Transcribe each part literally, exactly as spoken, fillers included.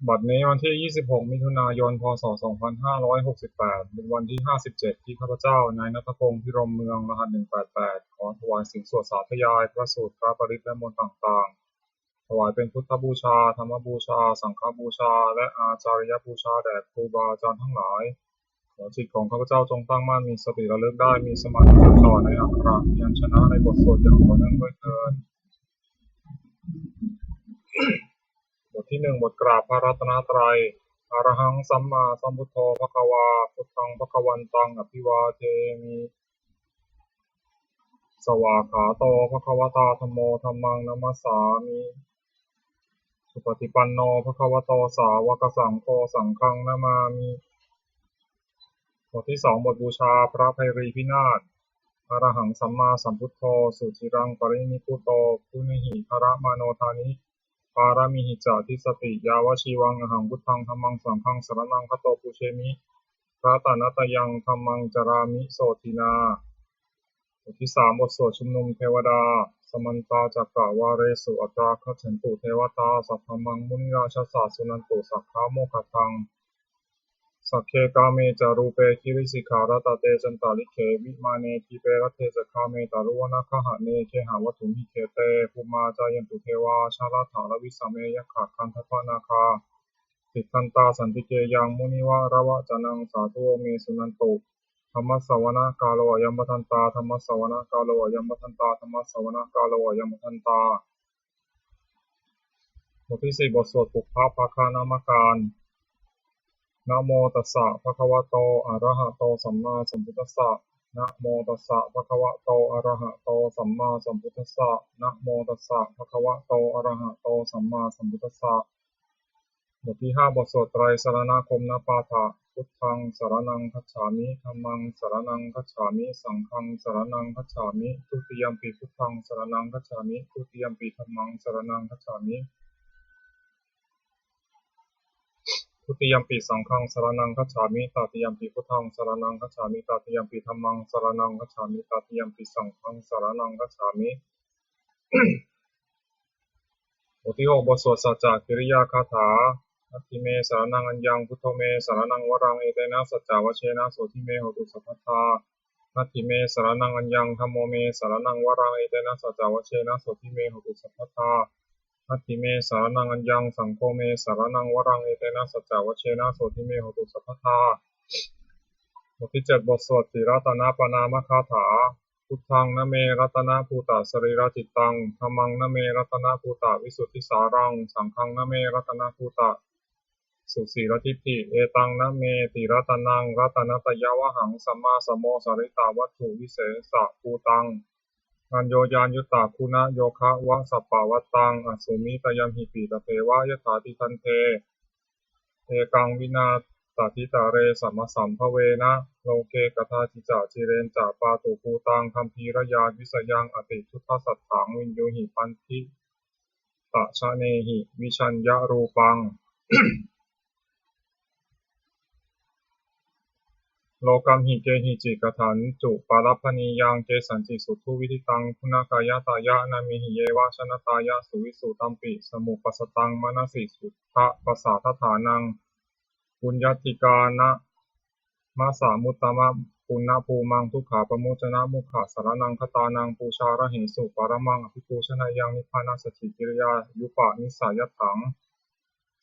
บัดนี้วันที่ ยี่สิบหก มิถุนายน พ.ศ. สองพันห้าร้อยหกสิบแปด เป็นวันที่ ห้าสิบเจ็ด ที่ข้าพเจ้า นายณัฐพงษ์ พิรมเมือง รหัส หนึ่งแปดแปด ขอถวายเสียงสวดสาธยายพระสูตร พระปริตร และมนต์ต่างๆ ถวายเป็นพุทธบูชา ธรรมบูชา สังฆบูชา และอาจาริยบูชาแด่ครูบาอาจารย์ทั้งหลาย ขอจิตของข้าพเจ้าจงตั้งมั่น มีสติระลึกได้ มีสมาธิจดจ่อในอักขระพยัญชนะในบทสวดอย่างต่อเนื่องด้วยเทอญ บทที่หนึ่ง บทกราบพระรัตนตรัย Arahaṃ sammāsambuddho bhagavā, buddhaṃ bhagavantaṃ abhivādemi. Svākkhāto bhagavatā dhammo, dhammaṃ namassāmi. Supaṭipanno bhagavato sāvakasaṅgho, saṅghaṃ namāmi. บทที่สอง บทบูชาพระไพรีพินาศ Arahaṃ sammāsambuddho suciraṃ parinibbuto, guṇehi dharamāno dāni pāramīhi ca dissati, yāvajīvaṃ ahaṃ buddhaṃ dhammaṃ saṅghaṃ saraṇaṃ gato, pūjemi ratanattayaṃ, dhammaṃ carāmi sotthinā. บทที่สาม บทสวดชุมนุมเทวดา Samantā cakkavāḷesu atrāgacchantu devatā, saddhammaṃ munirājassa suṇantu saggamokkhadaṃ. Sagge kāme ca rūpe girisikharataṭe cantalikkhe vimāne, dīpe raṭṭhe ca gāme taruvanagahane gehavatthumhi khette, bhummā cāyantu devā jalathalavisame yakkhagandhabbanāgā, tiṭṭhantā santike yaṃ munivaravacanaṃ sādhavo me suṇantu. Dhammassavanakālo ayam bhadantā, dhammassavanakālo ayam bhadantā, dhammassavanakālo ayam bhadantā. บทที่สี่ บทสวดปุพพภาคนมการ Namo tassa bhagavato arahato sammāsambuddhassa. Namo tassa bhagavato arahato sammāsambuddhassa. Namo tassa bhagavato arahato sammāsambuddhassa. บทที่ห้า บทสวดไตรสรณคมนปาฐะ Buddhaṃ saraṇaṃ gacchāmi, dhammaṃ saraṇaṃ gacchāmi, saṅghaṃ saraṇaṃ gacchāmi. Dutiyampi buddhaṃ saraṇaṃ gacchāmi, dutiyampi dhammaṃ saraṇaṃ gacchāmi, dutiyampi saṅghaṃ saraṇaṃ gacchāmi, tatiyampi buddhaṃ saraṇaṃ gacchāmi, tatiyampi dhammaṃ saraṇaṃ gacchāmi, tatiyampi saṅghaṃ saraṇaṃ gacchāmi. บทที่หก บทสวดสัจจกิริยาคาถา Natthi me saraṇaṃ aññaṃ, buddho me saraṇaṃ varaṃ, etena saccavajjena sotthi me hotu sabbadā. Natthi me saraṇaṃ aññaṃ, dhammo me saraṇaṃ varaṃ, etena saccavajjena sotthi me hotu sabbadā. Natthi me saraṇaṃ aññaṃ, saṅgho me saraṇaṃ varaṃ, etena saccavajjena sotthi me hotu sabbadā. บทที่เจ็ด บทสวดติรัตนปณามคาถา Buddhaṃ name ratanabhūtasarīracittaṃ, dhammaṃ name ratanabhūtavisuddhisāraṃ, saṅghaṃ name ratanabhūtasusīladiṭṭhi, etaṃ name tiratanaṃ ratanattayavhaṃ, sammāsamosarittavatthuvisesabhūtaṃ, aññoññayuttaguṇayogavasappavattāṃ, asmiṃ tayamhi pīḷadeva yathā tighante, ekaṃ vinā tatitare samasambhavena, loke kadāci ca cireñca pātubhūtaṃ, gambhīrañāṇavisayaṃ atisuddhasatthaṃ, viññūhi paṇḍitajanehi vijaññarūpaṃ. Lokamhi kehici kathañcu pālabbhanīyaṃ, kesañci suṭṭhu viditaṃ, guṇakkhayatayānamnehi, yeva janatāya suvisu, tampi samupassaṃ manasi suddhapassadatthānaṃ, puññācikkānamasamuttamapuññabhūmaṃ, dukkhāpamuccanamogghasaraṇaṃ gatānaṃ, pūjārahesu paramaṃ abhipūjaneyyaṃ, nibbānasacchikiriyāyupanissayatthaṃ,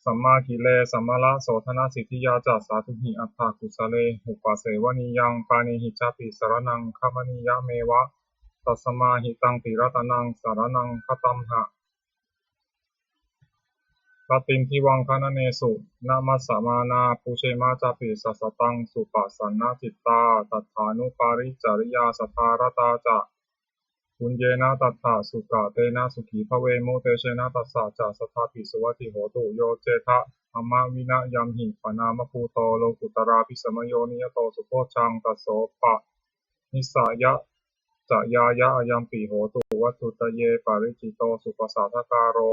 sammākile sammālasodhanasiddhiyā ca, sādhumhi atthakūjalesupasevanīyaṃ, pāṇehi cāpi saraṇaṃ gamanīyameva, tasmā hi taṃ tiratanaṃ saraṇaṃ gatamha. Pattindivaṅgananesu namassvāna, pūjema cāpi sataṃ supasannacitā, tathānupacariyā saddhāratā ca, puññena tattha sugatena sukhī bhavemu, tejena tassa ca sadā pi suvatthi hotu. Yo cettha dhammavinayamhi paṇāmabhūto, lokuttaravīsamayo niyato subhojjhaṃ, tassopani- ssayacayāya ayampi hotu, vatthuttaye paricito supasādākāro.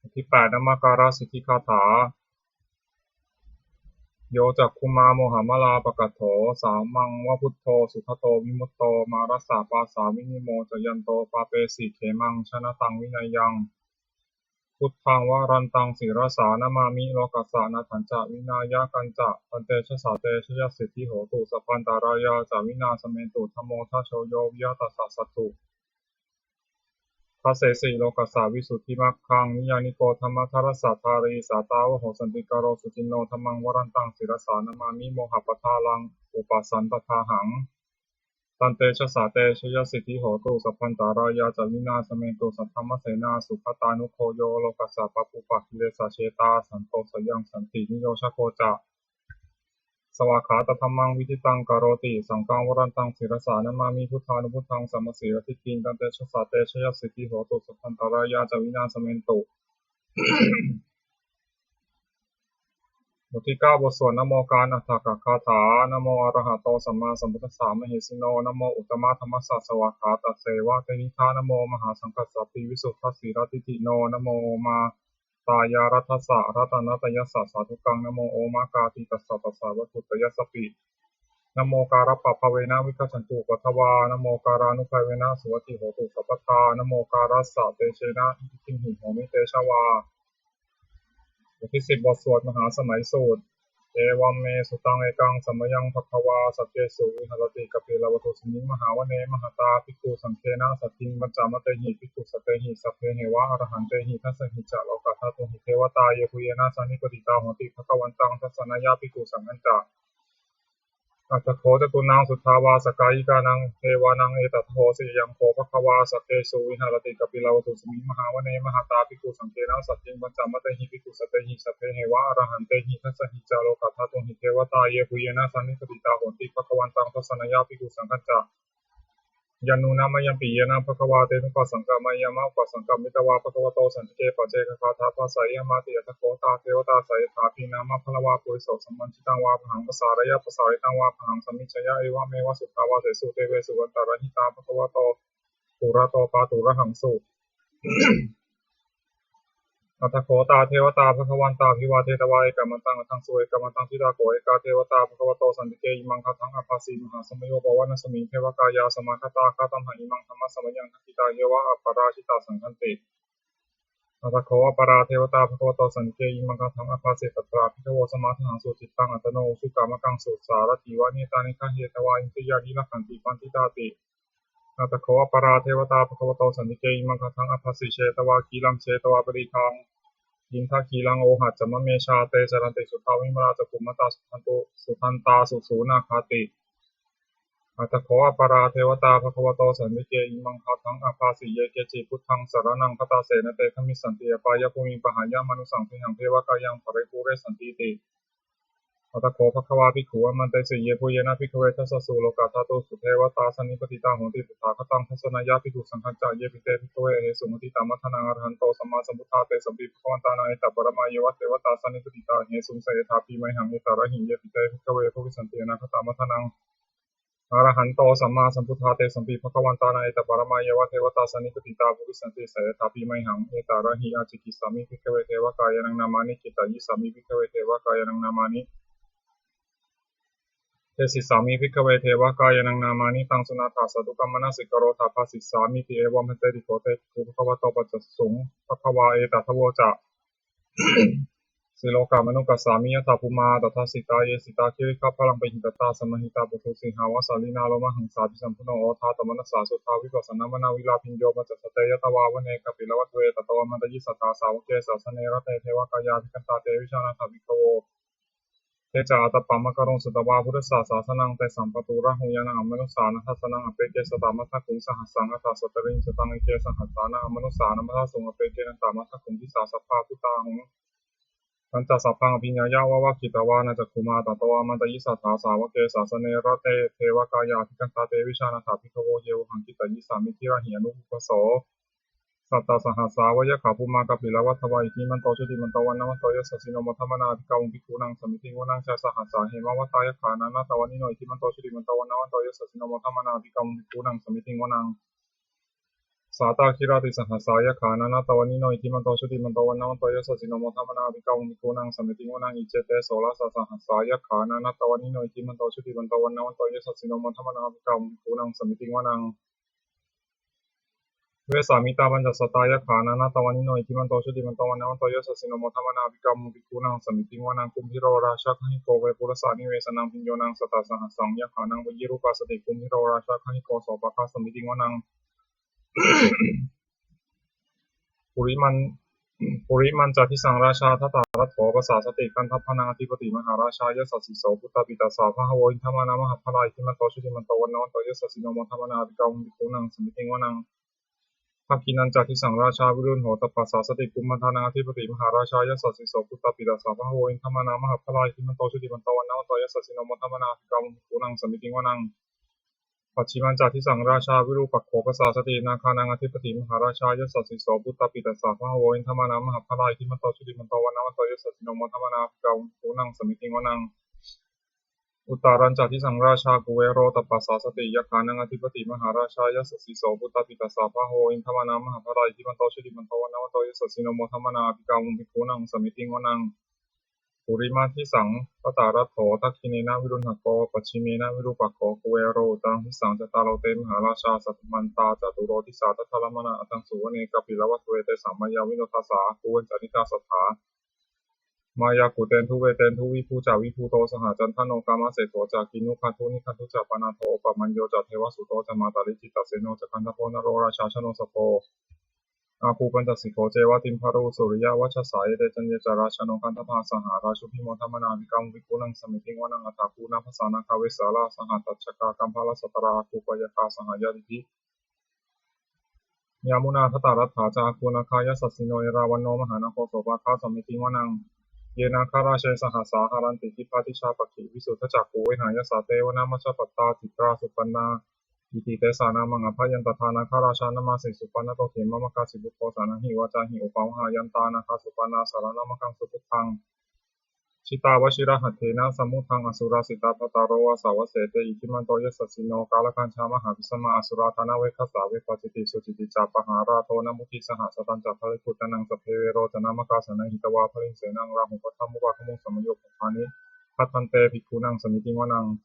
บทที่แปด นมการสิทธิคาถา Yo cakkhumā mohamalāpakaṭṭho, sāmaṃ va buddho sugato vimutto, mārassa pāsā vinimocayanto, pāpesi khemaṃ janataṃ vineyyaṃ. Buddhaṃ varantaṃ sirasā namāmi, lokassa nāthañca vināyakañca. Tantejasā te jayasiddhi hotu, sabbantarāyā ca vināsamentu. Dhammo dhajo yo viya tassa satthu, dassesi lokassa visuddhimaggaṃ. Niyyāniko dhammadharassa dhārī, sātāvaho santikaro suciṇṇo. Dhammaṃ varantaṃ sirasā namāmi, mohappadālaṃ upasantadāhaṃ. Tantejasā te jayasiddhi hotu, sabbantarāyā ca vināsamentu. Saddhammasenā sugatānugo yo, lokassa pāpūpakilesajetā. Santo sayaṃ santiniyojako ca, svākkhātadhammaṃ viditaṃ karoti. Saṅghaṃ varantaṃ sirasā namāmi, buddhānubuddhaṃ samasīladiṭṭhiṃ. Tantejasā te jayasiddhi hotu, sabbantarāyā ca vināsamentu. อุทิกาบทสวด Namo Kānaṭṭhakagāthā. Namo arahato sammāsambuddhassa mahesino. Namo uttamadhammassa svākkhātasseva tenidha. Namo mahāsaṅghassāpi visuddhasīladiṭṭhino. Namo omakātītassa ratanattayassa sādhukaṃ. Namo omakātītassa tassa vatthuttayassapi. Namokārappabhāvena vigacchantu upaddavā. Namokārānubhāvena suvatthi hotu sabbadā. Namokārassa tejena riddhimhi homi tejavā. บทที่สิบ บทสวดมหาสมัยสูตร Evaṃ me sutaṃ. Ekaṃ samayaṃ bhagavā sakkesu viharati kapilavatthusmiṃ mahāvane mahatā bhikkhusaṅghena saddhiṃ pañcamattehi bhikkhusatehi sabbeheva arahantehi. Dasahi ca lokadhātūhi devatā yebhuyyena sannipatitā honti bhagavantaṃ dassanāya bhikkhusaṅghañca. Atha kho catunnaṃ suddhāvāsakāyikānaṃ devānaṃ etadahosi: Ayaṃ kho bhagavā sakkesu viharati kapilavatthusmiṃ mahāvane mahatā bhikkhusaṅghena saddhiṃ pañcamattehi bhikkhusatehi sabbeheva arahantehi. Dasahi ca lokadhātūhi devatā yebhuyyena sannipatitā honti bhagavantaṃ dassanāya bhikkhusaṅghañca. Yannūna mayampi yena bhagavā tenupasaṅkameyyāma, upasaṅkamitvā bhagavato santike paccekagāthā bhāseyyāmāti. Atha kho tā devatā seyyathāpi nāma balavā puriso sammiñjitaṃ vā bāhaṃ pasāreyya, pasāritaṃ vā bāhaṃ sammiñjeyya, evameva suddhāvāsesu devesu antarahitā bhagavato purato pāturahaṃsu. Atha kho tā devatā bhagavantābhivādetvā ekamantaṃ aṭṭhaṃsu. Ekamantaṃ ṭhitā kho ekā devatā bhagavato santike imaṃ gāthaṃ abhāsi: Mahāsamayo pavanasmiṃ, devakāyā samāgatā, āgatamha imaṃ dhammasamayaṃ, dakkhitāyeva aparājitasaṅghanti. Atha kho aparā devatā bhagavato santike imaṃ gāthaṃ abhāsi: Tatra bhikkhavo samādahaṃsu, cittaṃ attano ujukamakaṃsu, sārathīva nettāni gahetvā, indriyāni rakkhanti paṇḍitāti. Atha kho aparā devatā bhagavato santike imaṃ gāthaṃ abhāsi: Chetvā khīlaṃ chetvā palīghaṃ, indakhīlaṃ ohaccamanejā, te caranti suddhā vimalā, cakkhumatā sudantā susunāgāti. Atha kho aparā devatā bhagavato santike imaṃ gāthaṃ abhāsi: Ye keci buddhaṃ saraṇaṃ gatāse, na te gamissanti apāyabhūmiṃ, pahāya mānusaṃ dehaṃ, devakāyaṃ paripūressantīti. Atha kho bhagavā bhikkhū āmantesi: Yebhuyyena bhikkhave dasasu lokadhātūsu devatā sannipatitā honti tathāgataṃ dassanāya bhikkhusaṅghañca. Yepi te bhikkhave ahesuṃ atītamaddhānaṃ arahanto sammāsambuddhā, tesampi bhagavantānaṃ etaparamāyeva devatā sannipatitā ahesuṃ, seyyathāpi mayhaṃ etarahi. Yepi te bhikkhave bhavissanti anāgatamaddhānaṃ arahanto sammāsambuddhā, tesampi bhagavantānaṃ etaparamāyeva devatā sannipatitā bhavissanti, seyyathāpi mayhaṃ etarahi. Ācikkhissāmi bhikkhave devakāyānaṃ nāmāni, kittayissāmi bhikkhave devakāyānaṃ nāmāni, desissāmi bhikkhave devakāyānaṃ nāmāni. Taṃ suṇātha sādhukaṃ manasikarotha bhāsissāmīti. Evaṃ bhanteti kho te bhikkhū bhagavato paccassosuṃ. Bhagavā etadavoca: Silokamanukassāmi, yattha bhummā tadassitā; ye sitā girigabbharaṃ, pahitattā samāhitā. Puthū sīhāva sallīnā, lomahaṃsābhisambhuno; odātamanasā suddhā, vippasannamanāvilā. Bhiyyo pañcasate ñatvā, vane kāpilavatthave; tato āmantayi satthā, sāvake sāsane rate. Devakāyā abhikkantā, te vijānātha bhikkhavo; te ca ātappamakaruṃ, sutvā buddhassa sāsanaṃ. Tesampāturahu ñāṇaṃ, amanussāna dassanaṃ; appeke satamaddakkhuṃ, sahassaṃ atha sattariṃ. Sataṃ eke sahassānaṃ, amanussānamaddasuṃ; appekenantamaddakkhuṃ, disā sabbā phuṭā ahuṃ. Tañca sabbaṃ abhiññāya, vavakkhitvāna cakkhumā; tato āmantayi satthā, sāvake sāsane rate. Devakāyā abhikkantā, te vijānātha bhikkhavo; ye vohaṃ kittayissāmi, girāhi anupubbaso. Sattasahassā va yakkhā, bhummā kāpilavatthavā; iddhimanto jutimanto, vaṇṇavanto yasassino; modamānā abhikkāmuṃ, bhikkhūnaṃ samitiṃ vanaṃ. Chasahassā hemavatā, yakkhā nānattavaṇṇino; iddhimanto jutimanto, vaṇṇavanto yasassino; modamānā abhikkāmuṃ, bhikkhūnaṃ samitiṃ vanaṃ. Sātāgirā tisahassā, yakkhā nānattavaṇṇino; iddhimanto jutimanto, vaṇṇavanto yasassino; modamānā abhikkāmuṃ, bhikkhūnaṃ samitiṃ vanaṃ. Iccete soḷasasahassā, yakkhā nānattavaṇṇino; iddhimanto jutimanto, vaṇṇavanto yasassino; modamānā abhikkāmuṃ, bhikkhūnaṃ samitiṃ vanaṃ. Vessāmittā pañcasatā yakkhā nānattavaṇṇino iddhimanto jutimanto vaṇṇavanto yasassino modamānā abhikkāmuṃ bhikkhūnaṃ samitiṃ vanaṃ. Kumbhīro rājagahiko vepullassa nivesanaṃ bhiyyo naṃ satasahassaṃ yakkhānaṃ payirupāsati kumbhīro rājagahiko sopāga samitiṃ vanaṃ. Purimañca disaṃ rājā dhataraṭṭho pasāsati gandhabbānaṃ ādhipati mahārājā yasassi so. Puttāpi tassa bahavo indanāmā mahabbalā iddhimanto jutimanto vaṇṇavanto yasassino modamānā abhikkāmuṃ bhikkhūnaṃ samitiṃ vanaṃ. Dakkhiṇañca disaṃ rājā virūḷho tappasāsati kumbhaṇḍānaṃ ādhipati mahārājā yasassi so. Puttāpi tassa bahavo indanāmā mahabbalā iddhimanto jutimanto vaṇṇavanto yasassino modamānā abhikkāmuṃ bhikkhūnaṃ samitiṃ vanaṃ. Pacchimañca disaṃ rājā virūpakkho pasāsati nāgānaṃ ādhipati mahārājā yasassi so. Puttāpi tassa bahavo indanāmā mahabbalā iddhimanto jutimanto vaṇṇavanto yasassino modamānā abhikkāmuṃ bhikkhūnaṃ samitiṃ vanaṃ. Uttarañca disaṃ rājā kuvero tappasāsati yakkhānaṃ ādhipati mahārājā yasassi so. Puttāpi tassa bahavo indanāmā mahabbalā iddhimanto jutimanto vaṇṇavanto yasassino modamānā abhikkāmuṃ bhikkhūnaṃ samitiṃ vanaṃ. Purimaṃ disaṃ dhataraṭṭho dakkhiṇena virūḷhako pacchimena virūpakkho kuvero uttaraṃ disaṃ. Cattāro te mahārājā samantā caturo disā daddallamānā aṭṭhaṃsu vane kāpilavatthave. Tesaṃ māyāvino dāsā āgū vañcanikā saṭhā māyā kuṭeṇḍu veṭeṇḍu viṭū ca viṭuṭo saha candano kāmaseṭṭho ca kinnughaṇḍu nighaṇḍu ca panādo opamañño ca devasūto ca mātali cittaseno ca gandhabbo naḷo rājā janosabho āgū pañcasikho ceva timbarū suriyavacchasā. Ete caññe ca rājāno gandhabbā saha rājubhi modamānā abhikkāmuṃ bhikkhūnaṃ samitiṃ vanaṃ. Athāgū nābhasā nāgā vesālā sahatacchakā kambalassatarā āgū pāyāgā saha ñātibhi. Yāmunā dhataraṭṭhā ca āgū nāgā yasassino erāvaṇo mahānāgo sopāga samitiṃ vanaṃ. Ye nāgarāje sahasā haranti dibbā dijā pakkhi visuddhacakkhū vehāyasā te vanamajjhapattā citrā supaṇṇā iti tesa nāmaṃ. Abhayantadā nāgarājānamā se supaṇṇato khemamakāsi buddho saṇhāhi vācāhi upavhayantā nāgā supaṇṇā saraṇamakaṃsu buddhaṃ. Jitā vajirahatthena samuddaṃ asurā sitā bhātaro vāsavassete iddhimanto yasassino kālakañjā mahābhismā asurā dānaveghasā vepacitti sucitti ca pahārādo namucī saha satañca baliputtānaṃ sabbe verocanāmakā sannayhitvā baliṃ senaṃ rāhubhaddamupāgamuṃ samayodāni bhaddante bhikkhūnaṃ samitiṃ vanaṃ.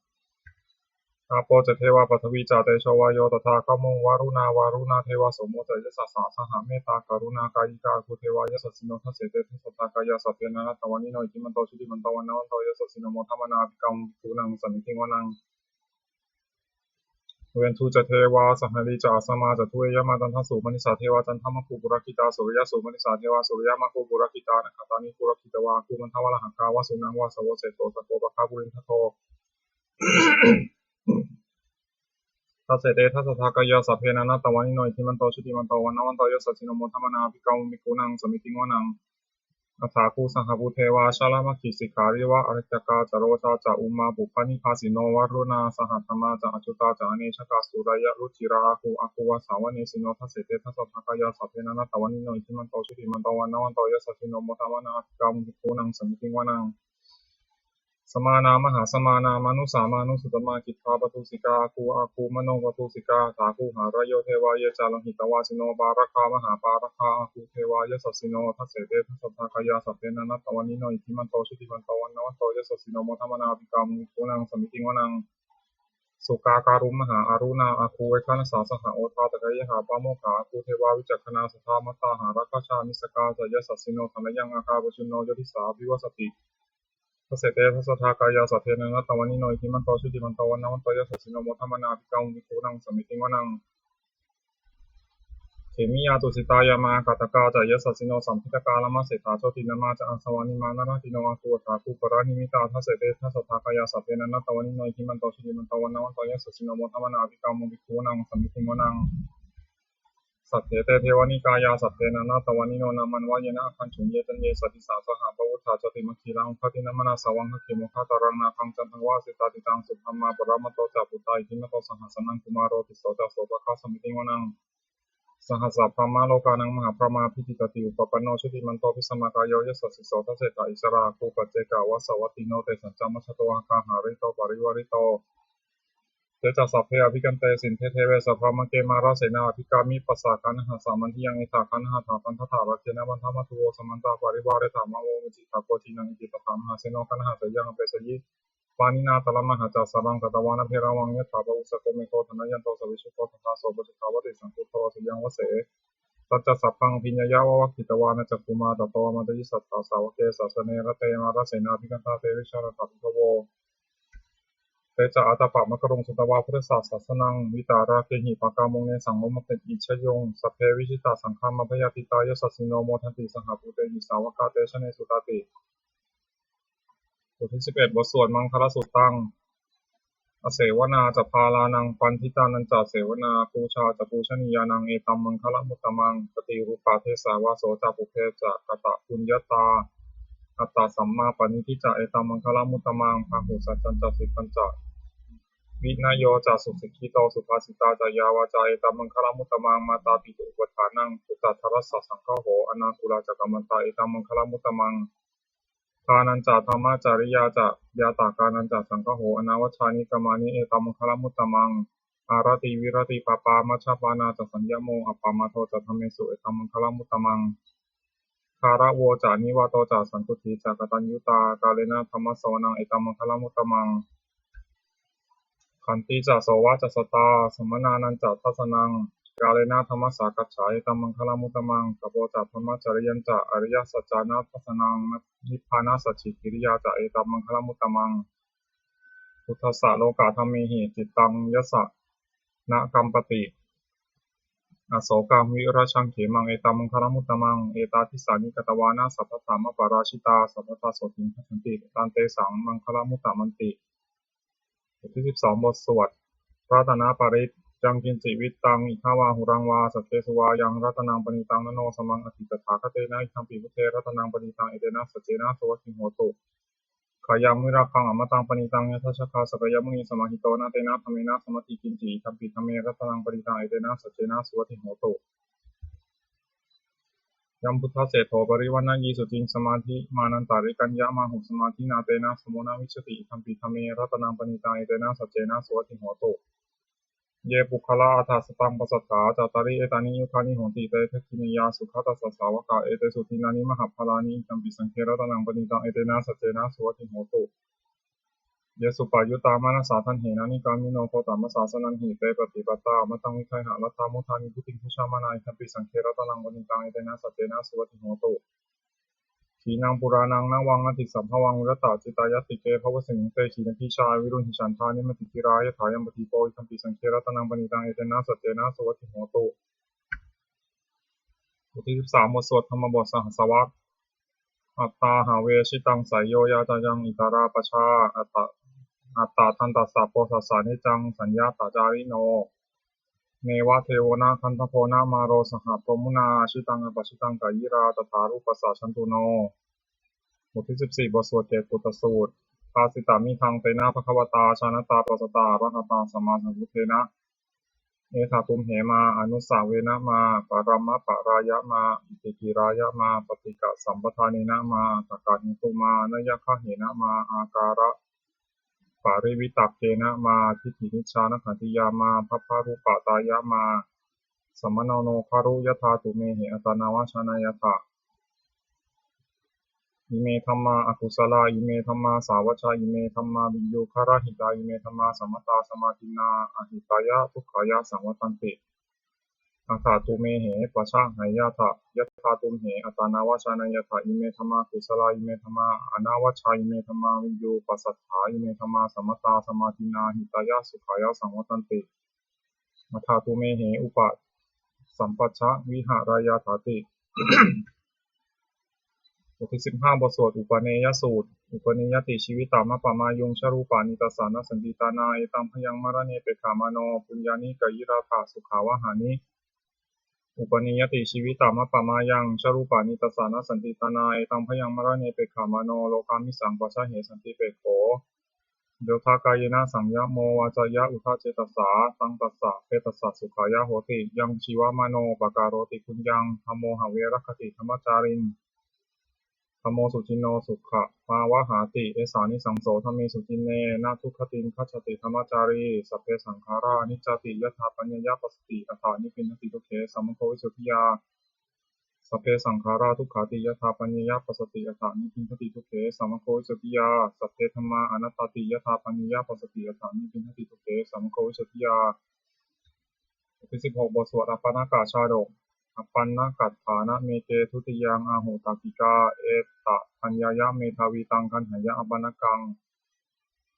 Āpo ca devā paṭhavī ca tejo vāyo tadāgamuṃ varuṇā vāruṇā devā somo ca yasasā saha mettākaruṇākāyikā āgū devā yasassino dasete dasadhā kāyā sabbe nānattavaṇṇino iddhimanto jutimanto vaṇṇavanto yasassino modamānā abhikkāmuṃ bhikkhūnaṃ samitiṃ vanaṃ. Veṇḍū ca devā sahalī ca asamā ca duve yamā candassūpanisā devā candamāgū purakkhitā suriyassūpanisā devā suriyamāgū purakkhitā nakkhattāni purakkhitvā āgū mandavalāhakā vasūnaṃ vāsavo seṭṭho sakkopāga purindado. Dasete dasadhā kāyā sabbe nānattavaṇṇino iddhimanto jutimanto vaṇṇavanto yasassino modamānā abhikkāmuṃ bhikkhūnaṃ samitiṃ vanaṃ. Athāgū sahabhū devā jalamaggisikhāriva ariṭṭhakā ca rojā ca ummāpupphanibhāsino varuṇā sahadhammā ca accutā ca anejakā sūleyyarucirā āgū āgū vāsavanesino. Dasete dasadhā kāyā sabbe nānattavaṇṇino iddhimanto jutimanto vaṇṇavanto yasassino modamānā abhikkāmuṃ bhikkhūnaṃ samitiṃ vanaṃ. Samānā mahāsamānā mānusā mānusuttamā khiḍḍāpadūsikā āgū āgū manopadūsikā. Athāgū harayo devā ye ca lohitavāsino pāragā mahāpāragā āgū devā yasassino. Dasete dasadhā kāyā sabbe nānattavaṇṇino iddhimanto jutimanto vaṇṇavanto yasassino modamānā abhikkāmuṃ bhikkhūnaṃ samitiṃ vanaṃ. Sukkā karumhā aruṇā āgū veghanasā saha odātagayhā pāmokkhā āgū devā vicakkhaṇā sadāmattā hāragajā missakā ca yasassino. Thanayaṃ āga pajjunno yo disā abhivassati. Dasete dasadhā kāyā sabbe nānattavaṇṇino iddhimanto jutimanto vaṇṇavanto yasassino modamānā abhikkāmuṃ bhikkhūnaṃ samitiṃ vanaṃ. Khemiyā tusitā yāmā kaṭṭhakā ca yasassino lambitakā lāmaseṭṭhā jotināmā ca āsavā nimmānaratino āgū athāgū paranimmitā. Dasete dasadhā kāyā sabbe nānattavaṇṇino iddhimanto jutimanto vaṇṇavanto yasassino modamānā abhikkāmuṃ bhikkhūnaṃ samitiṃ vanaṃ. Saṭṭhete devanikāyā sabbe nānattavaṇṇino nāmanvayena āgañchuṃ. Ye caññe sadisā saha pavutthajātimakkhīlaṃ oghatiṇṇamanāsavaṃ dakkhemoghataraṃ nāgaṃ candaṃva asitātitaṃ. Subrahmā paramatto ca puttā iddhimato saha sanaṅkumāro tisso ca sopāga samitiṃ vanaṃ. Sahassabrahmalokānaṃ mahābrahmābhitiṭṭhati upapanno jutimanto bhismākāyo yasassi so. Dasettha issarā āgū paccekavasavattino tesañca majjhato āgā hārito parivārito. Te ca sabbe abhikkante sinde deve sabrahmake mārasenā abhikkāmi passa kaṇhassa mandiyaṃ. Etha gaṇhatha bandhatha rāgena bandhamatthu vo samantā parivāretha mā vo muñcittha koci naṃ iti tattha mahāseno kaṇhaseyyaṃ apesayi. pāṇinā talamāhacca saraṃ katvāna bheravaṃ yathā pāvussako megho thanayanto savijjuko tadā so paccudāvatti saṅkuddho asayaṃvase. Tañca sabbaṃ abhiññāya vavakkhitvāna cakkhumā tato āmantayi satthā sāvake sāsane rate mārasenā abhikkantā te vijānātha bhikkhavo. Te ca ātappamakaruṃ sutvā buddhassa sāsanaṃ vītarāgehi pakkāmuṃ nesaṃ lomampi iñjayuṃ. Sabbe vijitasaṅgāmā bhayātītā yasassino modanti saha bhūtehi sāvakā te janesutāti. บทที่สิบเอ็ด บทสวดมังคลสูตร Asevanā ca bālānaṃ paṇḍitānañca sevanā pūjā ca pūjanīyānaṃ etam maṅgalamuttamaṃ. Paṭirūpadesavāso ca pubbe ca katapuññatā attasammāpaṇidhi ca etam maṅgalamuttamaṃ. Bāhusaccañca sippañca vinayo ca susikkhito subhāsitā ca yā vācā etam maṅgalamuttamaṃ. Mātāpituupaṭṭhānaṃ puttadārassa saṅgaho anākulā ca kammantā etam maṅgalamuttamaṃ. Dānañca dhammacariyā ca ñātakānañca saṅgaho anavajjāni kammāni etam maṅgalamuttamaṃ. Āratī viratī pāpā majjapānā ca saññamo appamādo ca dhammesu etam maṅgalamuttamaṃ. Gāravo ca nivāto ca santuṭṭhī ca kataññutā kālena dhammassavanaṃ etam maṅgalamuttamaṃ. Khantī ca sovacassatā samaṇānañca dassanaṃ kālena dhammasākacchā etam maṅgalamuttamaṃ. Tapo ca brahmacariyañca ariyasaccāna dassanaṃ nibbānasacchikiriyā ca etam maṅgalamuttamaṃ. Phuṭṭhassa lokadhammehi cittaṃ yassa na kampati asokaṃ virajaṃ khemaṃ etam maṅgalamuttamaṃ. Etādisāni katvāna sabbatthamaparājitā sabbattha sotthiṃ gacchanti etam tesaṃ maṅgalamuttamanti. บทที่สิบสอง บทสวดรัตนปริตร Yaṃ kiñci vittaṃ idha vā huraṃ vā saggesu vā yaṃ ratanaṃ paṇītaṃ na no samaṃ atthi tathāgatena idampi buddhe ratanaṃ paṇītaṃ etena saccena suvatthi hotu. Khayaṃ virāgaṃ amataṃ paṇītaṃ yadajjhagā sakyamunī samāhito na tena dhammena samatthi kiñci idampi dhamme ratanaṃ paṇītaṃ etena saccena suvatthi hotu. Yam buddhaseṭṭho parivaṇṇayī suciṃ samādhimānantarikaññamāhu samādhinā tena samo na vijjati idampi dhamme ratanaṃ paṇītaṃ etena saccena suvatthi hotu. Ye puggalā aṭṭha sataṃ pasatthā cattāri etāni yugāni honti te dakkhiṇeyyā sugatassa sāvakā etesu dinnāni mahapphalāni idampi saṅghe ratanaṃ paṇītaṃ etena saccena suvatthi hotu. บทที่สิบสาม Ye suppayuttā manasā daḷhena nikkāmino gotamasāsanamhi te pattipattā amataṃ vigayha laddhā mudhā nibbutiṃ bhuñjamānā idampi saṅghe ratanaṃ paṇītaṃ etena saccena suvatthi hotu. Khīṇaṃ purāṇaṃ navaṃ natthi sambhavaṃ virattacittāyatike bhavasmiṃ te khīṇabījā aviruḷhichandā nibbutiṃ dhīrā yathāyampadīpo idampi saṅghe ratanaṃ paṇītaṃ etena saccena suvatthi hotu. บทที่สิบสาม บทสวดธรรมบทสหัสสวรรค Attāhave jitaṃ seyyo yācāyaṃ itarā pajā atta attadantassa bodhassa niccaṃ saññatacārino neva devo na gandhabbo na māro saha brahmunā jitaṃ apajitaṃ kayirā tathārūpassa jantuno. บทที่สิบสี่ บทสวดเกตปุตตสูตร Bhāsitamidaṃ tena bhagavatā jānatā passatā arahatā sammāsambuddhena etha tumhe mā anussāvena mā paramparāya mā itikirāya mā paṭighasampādena mā takkhetu mā nayaggāhena mā ākāra parivitakkena mā diṭṭhinijjhānagāṇatiyā mā bhabbarūpatāya mā samāno no garu yathā tumhehi attanāvacanāyatha. Ime dhammā akusalā ime dhammā sāvajjā ime dhammā viññugarahitā ime dhammā sammatā samādinnā ahitāya dukkhāya saṃvattanti. Atha tumhehi paccaññāya yathā tumhe attanāvacanāyatha. Ime dhammā kusalā ime dhammā anavajjā ime dhammā viññuppasatthā ime dhammā sammatā samādinnā hitāya sukhāya saṃvattanti. Atha tumhehi upasampajja viharāyathāti. บทที่สิบห้า บทสวดอุปเนยสูตร Upaneyati jīvitamappamāyuṃ jarūpanītassa nassantītānā etaṃ bhayaṃ maraṇe pekkhamāno puññāni kayirātha sukhāvahāni. Upaneyati jīvitamappamāyuṃ jarūpanītassa nassantītānā etaṃ bhayaṃ maraṇe pekkhamāno lokāmisaṃ pajāhe santi pekkho. Yodha kāyena saṃyamo vācāya uda cetasā saṃ tassa khettassa sukhāya hoti. Yaṃ jīvamāno pakaroti puññaṃ dhammo have rakkhati dhammacāriṃ dhammo suciṇṇo sukhāvahāti. Esānisaṃso dhamme suciṇṇe na dugatiṃ gacchati dhammacārī. Sabbe saṅkhārā aniccāti yadā paññāya passati atha nibbindati dukkhe sammokho visuddhiyā. Sabbe saṅkhārā dukkhāti yadā paññāya passati, atha nibbindati dukkhe sammako visuddhiyā. Sabbe dhammā anattāti yadā paññāya passati, atha nibbindati dukkhe sammako visuddhiyā. บทที่สิบหก บทสวดอัปปนกชาดก Appannagatthānameke dutiyaṃ ahu taggikā, etapaññāya medhāvī taṃ gaṇheyya appannakaṃ.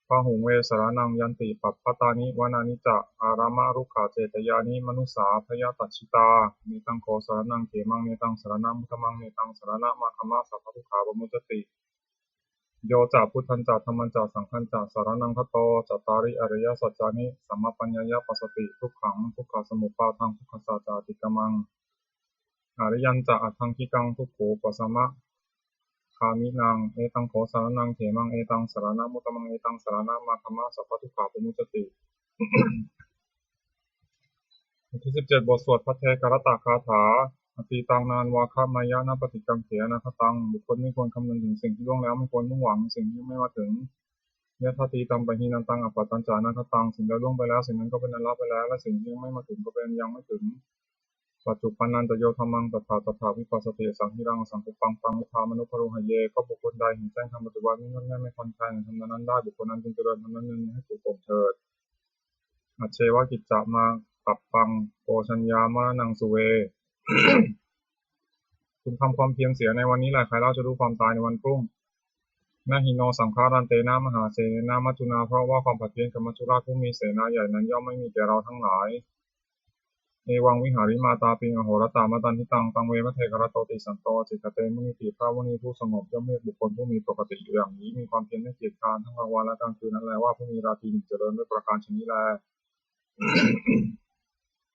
Bahuṃ ve saraṇaṃ yanti pabbatāni vanāni ca, ārāmarukkhacetyāni manussā bhayataccitā. Netaṃ kho saraṇaṃ khemaṃ, netaṃ saraṇamuttamaṃ, netaṃ saraṇamāgamma, sabbadukkhā pamuccati. Yo ca buddhañca dhammañca saṅghañca saraṇaṃ gato, cattāri ariyasaccāni sammappaññāya passati, dukkhaṃ dukkhasamuppādaṃ dukkhassa ca atikkamaṃ, ariyañca aṭṭhaṅgikaṃ dukkhūpasamagāminaṃ. Etaṃ kho saraṇaṃ khemaṃ, etaṃ saraṇamuttamaṃ, etaṃ saraṇamāgamma, sabbadukkhā pamuccati. บทที่สิบเจ็ด บทสวดภัทเทกรัตตคาถา Atītaṃ nānvāgameyya nappaṭikaṅkhe anāgataṃ. บุคคลไม่ควรคำนึงถึงสิ่งที่ล่วงแล้ว ไม่ควรมุ่งหวังสิ่งที่ยังไม่มาถึง Yadatītampahīnantaṃ appattañca anāgataṃ. สิ่งใดล่วงไปแล้ว สิ่งนั้นก็เป็นอันละไปแล้ว และสิ่งที่ยังไม่มาถึงก็เป็นอันยังไม่ถึง Paccuppannañca yo dhammaṃ tattha tattha vipassati, asaṃhiraṃ asaṅkuppaṃ taṃ viddhā manubrūhaye. ก็บุคคลใดเห็นแจ้งธรรมปัจจุบัน ไม่งวดง่ายไม่คลอนแคลนในธรรมนั้นๆได้ บุคคลนั้นจงเจริญธรรมนั้นเนืองๆให้ปรุโปร่งเถิด Ajjeva kiccamātappaṃ ko jaññā maraṇaṃ suve. คุณทำความเพียรเสียในวันนี้แหละ ใครเล่าจะรู้ความตายในวันพรุ่ง Na hi no saṅgarantena mahāsenena maccunā. เพราะว่าความผัดเพี้ยนกับมัจจุราชผู้มีเสนาใหญ่นั้นย่อมไม่มีแก่เราทั้งหลาย Evaṃ vihārimātāpiṃ ahorattamatanditaṃ, taṃ ve bhaddekarattoti santo ācikkhate munīti. พระมุนีผู้สงบย่อมเรียกบุคคลผู้มีปกติอยู่อย่างนี้ มีความเพียรไม่เกียจคร้านทั้งกลางวันและกลางคืนนั้นแล ว่าผู้มีราตรีหนึ่งเจริญด้วยประการฉะนี้แล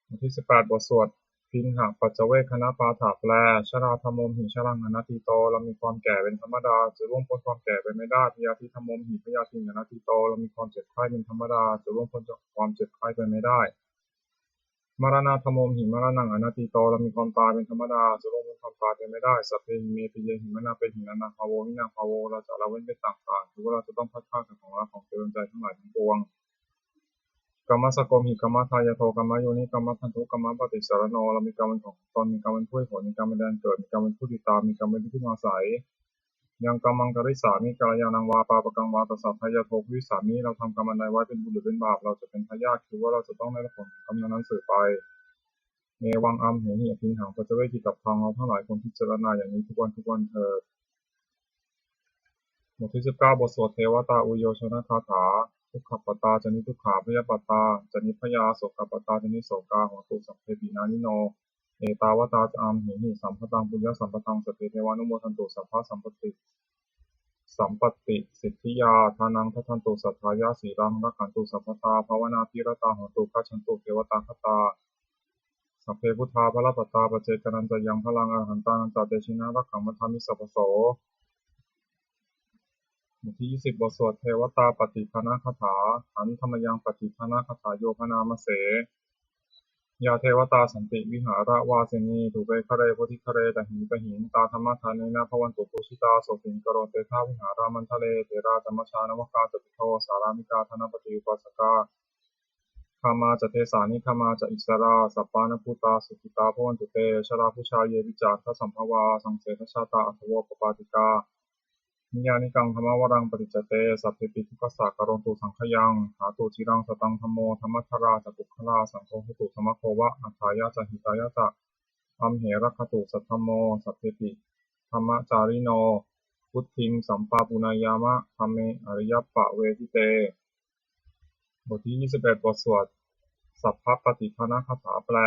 บทที่สิบแปด บทสวด Piṇḍapaccavekkhaṇapāṭha แปล Jarādhammomhi jaraṃ anatīto. เรามีความแก่เป็นธรรมดา จะล่วงพ้นความแก่ไปไม่ได้ Byādhidhammomhi byādhiṃ anatīto. เรามีความเจ็บไข้เป็นธรรมดา จะล่วงพ้นจากความเจ็บไข้ไปไม่ได้ Maraṇadhammomhi maraṇaṃ anatīto. เรามีความตายเป็นธรรมดา จะล่วงพ้นความตายไปไม่ได้ Sabbehi me piyehi manāpehi nānābhāvo vinābhāvo. เราจะละเว้นเป็นต่างๆ คือว่าเราจะต้องพลัดพรากจากของรักของเจริญใจทั้งหลายทั้งปวง Kammassakomhi kammadāyādo kammayoni kammabandhu kammapaṭisaraṇo. เรามีกรรมเป็นของตน มีกรรมเป็นผู้ให้ผล มีกรรมเป็นแดนเกิด มีกรรมเป็นผู้ติดตาม มีกรรมเป็นที่พึ่งอาศัย Yaṃ kammaṃ karissāmi kalyāṇaṃ vā pāpakaṃ vā tassa dāyādo bhavissāmi. เราทำกรรมอันใดไว้ เป็นบุญหรือเป็นบาป เราจะเป็นทายาท คือว่าเราจะต้องได้รับผลของกรรมนั้นๆสืบไป Evaṃ amhehi abhiṇhaṃ paccavekkhitabbaṃ. เราทั้งหลายควรพิจารณาอย่างนี้ทุกวันทุกวันเถิด บทที่สิบเก้า บทสวดเทวตาอุยโยชนคาถา Dukkhappattā ca niddukkhā bhayappattā ca nibbhayā sokappattā ca nissokā hontu sabbepi pāṇino. Ettāvatā ca amhehi sambhataṃ puññasampadaṃ sabbe devānumodantu sabbasampattisiddhiyā. Dānaṃ dadantu saddhāya sīlaṃ rakkhantu sabbadā bhāvanābhiratā hontu gacchantu devatāgatā. Sabbe buddhā balappattā paccekānañca yaṃ balaṃ arahantānañca tejena rakkhaṃ bandhāmi sabbaso. บทที่ยี่สิบ บทสวดเทวตาปัตติทานคาถา Handa mayaṃ pattidānagāthāyo bhaṇāma se. Yā devatā santi vihāravāsinī thūpe ghare bodhighare tahiṃ tahiṃ, tā dhammadānena bhavantu pūjitā sotthiṃ karontedha vihāramaṇḍale. Therā ca majjhā navakā ca bhikkhavo sārāmikā dānapatī upāsakā, gāmā ca desā nigamā ca issarā, sappāṇabhūtā sukhitā bhavantu te. Jalābujā yepi ca aṇḍasambhavā, saṃsedajātā athavopapātikā, niyyānikaṃ dhammavaraṃ paṭicca te, sabbepi dukkhassa karontu saṅkhayaṃ. Ṭhātu ciraṃ sataṃ dhammo, dhammaddharā ca puggalā, saṅgho hotu samaggo va, atthāya ca hitāya ca. Amhe rakkhatu saddhammo, sabbepi dhammacārino, vuḍḍhiṃ sampāpuṇeyyāma, dhamme ariyappavedite. บทที่ยี่สิบเอ็ด บทสวด สัพพปัตติทานคาถา แปล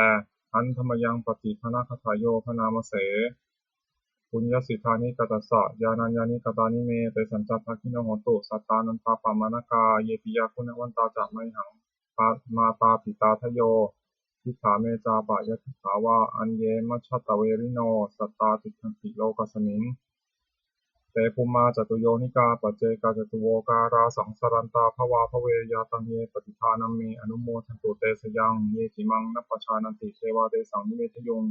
Handa mayaṃ pattidānagāthāyo bhaṇāma se. Puññassidāni katassa, yānaññāni katāni me, tesañca bhāgino hontu, sattānantāppamāṇakā. Ye piyā guṇavantā ca, mayhaṃ mātāpitādayo, diṭṭhā me cāpyadiṭṭhā vā, aññe majjhattaverino, sattā tiṭṭhanti lokasmiṃ. Te bhummā catuyonikā, paccekāni catuvokkārā, saṃsarantā bhavā bhave, yā taṃ ye pattidānamme, anumodantu te sayaṃ. Ye cimaṃ nappajānanti, devā tesaṃ nivediṃ.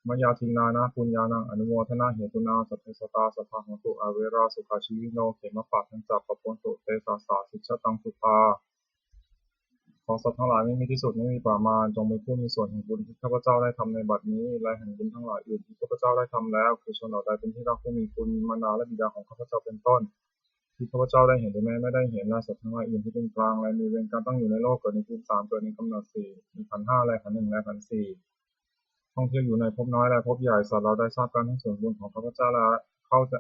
Mayā dinnāna puññānaṃ, anumodanahetunā, sabbe sattā sadā hontu, averā sukhajīvino. Khemappadañca pāpontu, te sāsā sijjhataṃ sukhā. ขอสัตว์ทั้งหลายไม่มีที่สุดไม่มีประมาณ จงเป็นผู้มีส่วนแห่งบุญที่ข้าพเจ้าได้ทำในบัดนี้ และแห่งบุญทั้งหลายอื่นที่ข้าพเจ้าได้ทำแล้ว คือชนเหล่าใดเป็นที่รักผู้มีคุณ มารดาและบิดาของข้าพเจ้าเป็นต้น ที่ข้าพเจ้าได้เห็นหรือแม้ไม่ได้เห็น และสัตว์ทั้งหลายอื่นที่เป็นกลาง และมีเวรกรรมตั้งอยู่ในโลก เกิดในภูมิสาม เกิดในกำเนิดสี่ มีขันธ์ห้า และขันธ์หนึ่ง และขันธ์สี่ ท่องเที่ยวอยู่ในภพน้อยและภพใหญ่ สัตว์เหล่าใดทราบการให้ส่วนบุญของข้าพเจ้าแล้ว เขาจะ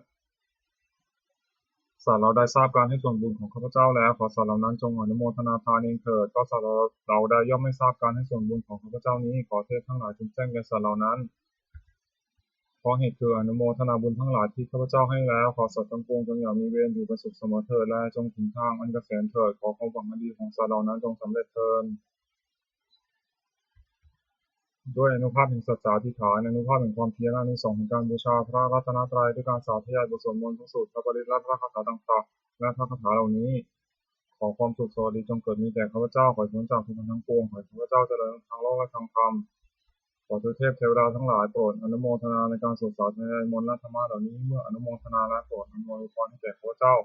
สัตว์เหล่าใดทราบการให้ส่วนบุญของข้าพเจ้าแล้ว ขอสัตว์เหล่านั้นจงอนุโมทนาทานเองเถิด เพราะสัตว์เหล่าใดย่อมไม่ทราบการให้ส่วนบุญของข้าพเจ้านี้ ขอเทพทั้งหลายจงแจ้งแก่สัตว์เหล่านั้น เพราะเหตุคืออนุโมทนาบุญทั้งหลายที่ข้าพเจ้าให้แล้ว ขอสัตว์ทั้งปวงจงอย่ามีเวรอยู่เป็นสุขเสมอเถิด และจงถึงทางอันเกษมเถิด ขอความหวังอันดีของสัตว์เหล่านั้นจงสำเร็จเถิด ด้วยอานุภาพแห่งสัจจาธิษฐาน อานุภาพแห่งความเพียร อานิสงส์แห่งการบูชาพระรัตนตรัย ด้วยการสาธยายบทสวดมนต์ พระสูตร พระปริตร และพระคาถาต่างๆ และพระคาถาเหล่านี้ ขอความสุขสวัสดีจงเกิดมีแก่ข้าพเจ้า ขอให้พ้นจากทุกข์ทั้งปวง ขอให้ข้าพเจ้าเจริญทางโลกและทางธรรม ขอเทพเทวดาทั้งหลายโปรดอนุโมทนาในการสวดสาธยายมนต์และธรรมะเหล่านี้ เมื่ออนุโมทนาและโปรดอำนวยอวยพรให้แก่ข้าพเจ้า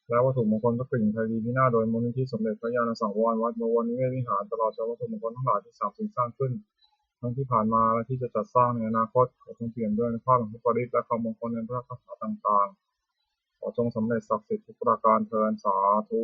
และวัตถุมงคลพระกริ่งไพรีพินาศโดยมูลนิธิสมเด็จพระญาณสังวร วัดบวรนิเวศวิหาร ตลอดจนวัตถุมงคลทั้งหลายที่สามสิ่งสร้างขึ้น ทั้งที่ผ่านมาและที่จะจัดสร้างในอนาคต ขอจงเปี่ยมด้วยอานุภาพแห่งพระปริตรและความมงคลในพระคาถาต่างๆ ขอจงสำเร็จศักดิ์สิทธิ์ทุกประการเทอญ สาธุ